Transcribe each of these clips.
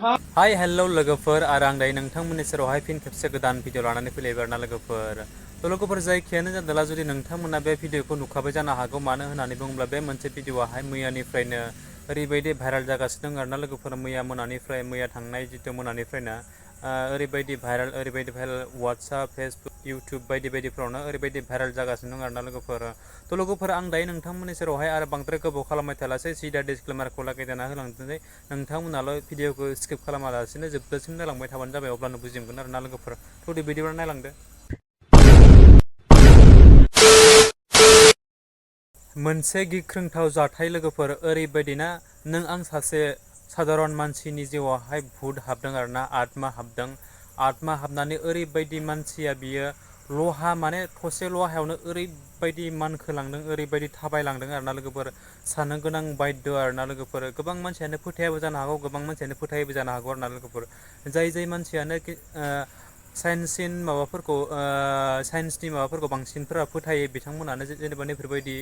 Hi hello लोगोफोर आरो आं दायो नोंथांमोननि सेरावहाय फिन खेबसे गोदान भिडिअ लानानै फैलायबाय आरोना लोगोफोर। लोगोफोर जायखियानो जादोला जुदि नोंथांमोना बे भिडिअखौ नुखाबाय जानो हागौ, मानो होननानै बुङोब्ला बे मोनसे भिडिअआहाय मैयानिफ्रायनो ओरैबायदि भाइरेल जागासिनो दं आरोना लोगोफोर। मैया थांनाय जितु मोनानिफ्रायनो ओरैबायदि भाइरेल वाट्सएप फेसबुक इउटुब बायदिफ्रावनो ओरैबायदि भाइरेल जागासिनो दं आरोना लोगोफोर। लोगोफोर आं दायो नोंथांमोननि सेरावहाय आरो बांद्राय गोबाव खालामबाय थालासै, सिदा डिसक्लेमारखौ लागायना होलांदोंसै। नोंथांमोनाल' भिडिअखौ स्किप खालामालासिनो जोबजासिम नायलांबाय थाबानो जाबाय, अब्लानो बुजिमोन आरोना लोगोफोर। दे बिदिब्ला नायलांदो। मोनसे गिख्रंथाव जाथाय लोगोफोर, ओरैबायदि ना नों आं सासे साधारन मानसिनि जिउआवहाय भुत हाबदों आरोना, आत्मा हाबदों। आत्मा हाबनानै ओरैबायदि मानसिया बियो लहा, माने थसे लहायावनो ओरैबायदि मानखोलांदों, ओरैबायदि थाबायलांदों आरोना लोगोफोर। साननो गोनां बायद्य आरोना लोगोफोर। गोबां मानसियानो फोथायाबो जानो हागौ, गोबां मानसियानो फोथायबो जानो हागौ आरोना लोगोफोर। जाय मानसियानो साइन्सनि माबाफोरखौ बांसिनफोरा फोथायो, बिथांमोनानो जेनेबा बेफोरबायदि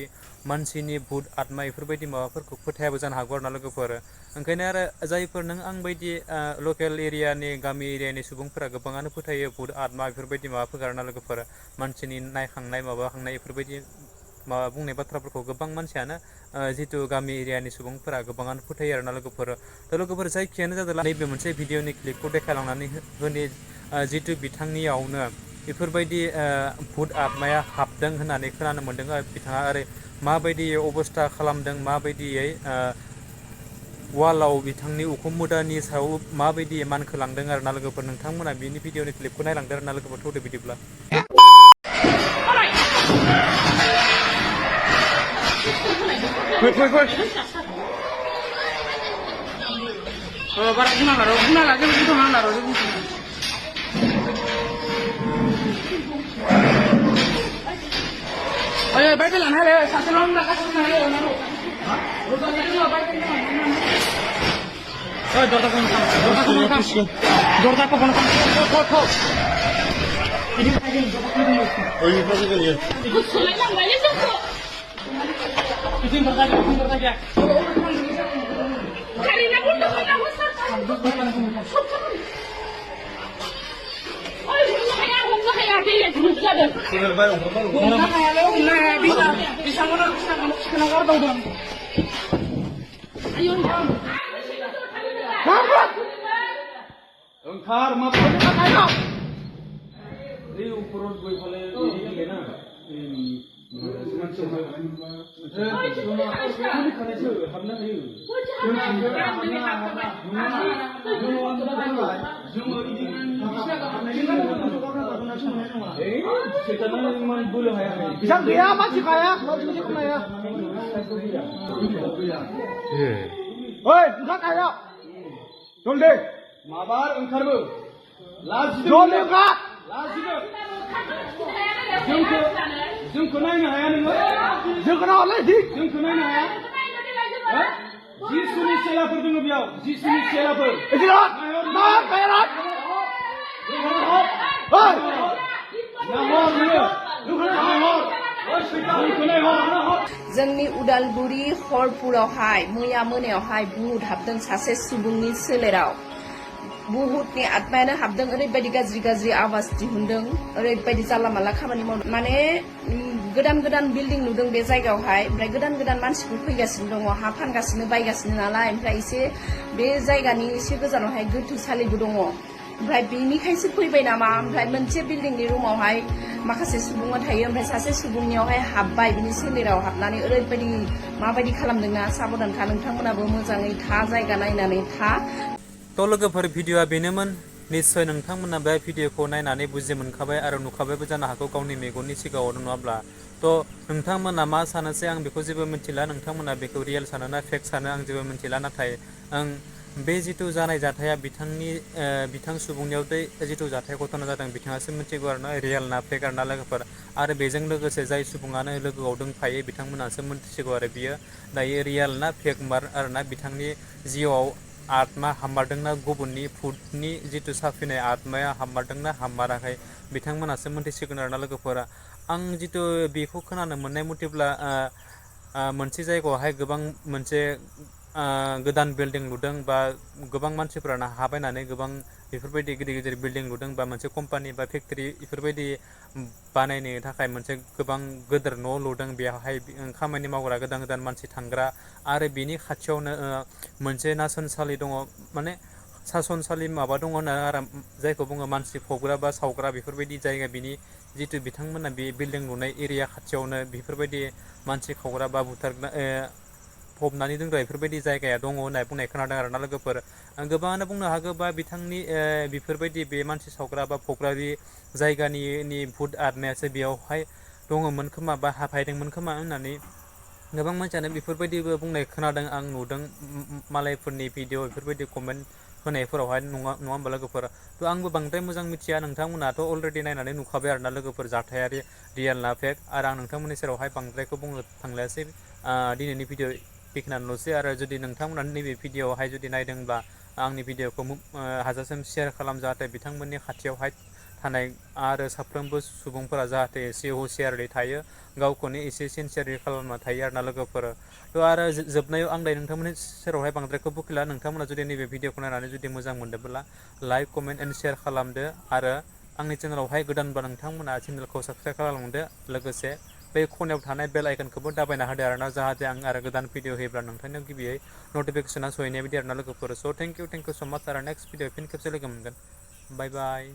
मानसिनि भुत आत्मा बेफोरबायदि माबाफोरखौ फोथायाबो जानो हागौ आरोना लोगोफोर। ओंखायनो आरो जायफोर नों आं बायदि लकेल एरियानि गामि एरियानि सुबुंफोरा गोबाङानो फोथायो भुत आत्मा बेफोरबायदि माबाफोर आरोना लोगोफोर। मानसिनि नायखांनाय माबाखांनाय बेफोरबायदि माबा बुंनाय बाथ्राफोरखौ गोबां मानसियानो जितु गामि एरियानि सुबुंफोरा गोबाङानो फोथायो आरोना लोगोफोर। लोगोफोर जायखियानो जादों नैबे मोनसे भिडिअनि क्लिपखौ देखायलांनानै होनि, जितु बिथांनियावनो बेफोरबायदि भुत आत्माया हाबदों होननानै खोनानो मोन्दों। बिथाङा ओरै माबायदि अबस्था खालामदों, माबायदियै वालाव बिथांनि उखुम मुदानि सायाव माबायदि मानखोलांदों आरोना लोगोफोर। नोंथांमोना बिनि भिडिअनि क्लिपखौ नायलांदों आरोना लोगोफोर। थौदो बिदिब्ला। Engkar ma pun tak kaya. Ini ukuran gue boleh ini na. Bisa dia masih kaya, masih kaya. Oi, enggak kaya. Joldi. Mabar engkarबो जल्दी का जोंखौ नायनो हाया नोङो जोंखौ नायलाय जोंखौ नायनो हाया जिसुनि चेलाफोर दङ बेयाव जिसुनि चेलाफोर इदिरात ना कायरात ओइ नाहर नोङो जोंनि उदालगुरि हरपुरावहाय मैया मोनायावहाय बुहुद हाबदों सासे सुबुंनि सोलेराव। बुहुदनि आत्मायानो हाबदों, ओरैबायदि गाज्रि आवाज दिहुनदों, ओरैबायदि जाला माला खामानि मावदों। माने गोदान बिल्डिं नुदों बे जायगायावहाय, ओमफ्राय गोदान मानसिफोर फैगासिनो दङ, हा फानगासिनो बायगासिनो नालाय। ओमफ्राय एसे बे जायगानि एसे गोजानावहाय गोथैसालिबो दङ। ओमफ्राय बेनिखायसो फैबाय नामा। ओमफ्राय मोनसे बिल्डिंनि रुमावहाय माखासे सुबुङा थायो, ओमफ्राय सासे सुबुंनियावहाय हाबबाय, बिनि सोलेराव हाबनानै ओरैबायदि माबायदि खालामदोंना। साबधानखा, नोंथांमोनाबो मोजाङै था, जायगा नायनानै था। लोगोफोर भिडिअआ बेनोमोन। निस्सय नोंथांमोना बे भिडिअखौ नायनानै बुजि मोनखाबाय आरो नुखाबायबो जानो हागौ गावनि मेगननि सिगाङाव नङाब्ला। नोंथांमोना मा सानोसै आं बेखौ जेबो मिथिला, नोंथांमोना बेखौ रियेल सानो ना फेक सानो आं जेबो मिथिला। नाथाय आं बे जितु जानाय जाथाया बिथां सुबुंनियाव जितु जाथाय घटना जादों बिथाङासो मिथिगौ आरोना, रियेल ना फेक आरोना लोगोफोर। आरो बेजों लोगोसे जाय सुबुङानो लोगोआव दंफायो बिथांमोनासो मिथिसिगौ आरो बियो दायो रियेल ना फेक मार आरोना। बिथांनि जिउआव आत्मा हाबमारदोंना गुबुननि भुतनि जितु साफिनाय आत्माया हाबमारदोंना हाबमाराखै बिथांमोनासो मोनथिसिगोन आरोना लोगोफोरा। आं जितु बेखौ खोनानो मोननाय मथेब्ला मोनसे जायगायावहाय गोबां मोनसे गोदान बिल्डिं लुदों बा गोबां मानसिफोरानो हा बायनानै गोबां बेफोरबायदि गिदिर गिदिर बिल्डिं लुदों बा मोनसे कम्पानि बा फेक्टरि बेफोरबायदि बानायनो थाखाय मोनसे गोबां गोदोर न' लुदों बेवहाय खामानि मावग्रा गोदान गोदान मानसि थांग्रा आरो बिनि खाथियावनो मोनसे नासनसालि दङ माने सासनसालि माबा दङ होनो आरो जायखौ बुङो मानसि फबग्रा बा सावग्रा बेफोरबायदि जायगा बिनि जिथु बिथांमोना बे बिल्डिं लुनाय एरिया खाथियावनो बेफोरबायदि मानसि खावग्रा बा बुथारग्रा फबनानै दोनग्रा बेफोरबायदि जायगाया दङ होननाय बुंनाय खोनादों आरोना लोगोफोर गोबाङानो बुंनो हागौ बा बिथांनि बेफोरबायदि बे मानसि सावग्रा बा फबग्रा बे जायगानि भुट आत्मायासो बेयावहाय दङमोन खोमा बा हाफायदोंमोन खोमा होननानै गोबां मानसियानो बेफोरबायदिबो बुंनाय खोनादों आं नुदों मालायफोरनि भिडिअ बेफोरबायदि कमेन्ट होनायफोरावहाय नङा होमबा लोगोफोर थ' आंबो बांद्राय मोजां मिथिया नोंथांमोनाथ' अलरेडि नायनानै नुखाबाय आरोना लोगोफोर जाथायारि रियेल ना फेक आरो आं नोंथांमोननि सेरावहाय बांद्रायखौ बुंनो थांलायासै दिनैनि भिडिअ बेखिनियानोल'सै आरो जुदि नोंथांमोना नैबे भिडिअआवहाय जुदि नायदोंब्ला आंनि भिडिअखौ हाजासिम सेयार खालाम जाहाथे बिथांमोननि खाथियावहाय थानाय आरो साफ्रोमबो सुबुंफोरा जाहाथे एसे हुसियारै थायो गावखौनो एसे सिनसियारै खालामना थायो आरोना लोगोफोर थ' आरो जोबनायाव आं दायो नोंथांमोननि सेरावहाय बांद्रायखौ बुखिला नोंथांमोना जुदि नैबे भिडिअखौ नायनानै जुदि मोजां मोनदोंब्ला लाइक कमेन्ट एन्ड शेयार खालामदो आरो आंनि चेनेलावहाय गोदानबा नोंथांमोना चेनेलखौ साबसक्राइब खालामलांदो लोगोसे बै खनायाव थानाय बेल आइकनखौबो दाबायना होदो आरोना जाहाथे आं आरो गोदान भिडिअ होयोब्ला नोंथांनियाव गिबियै नटिफिकेसना सहैनाय बायदि आरोना लोगोफोर स' थेंक इउ स' माच आरो नेक्स्ट भिडिअ फिन खेबसे लोगो मोनगोन बाय बाय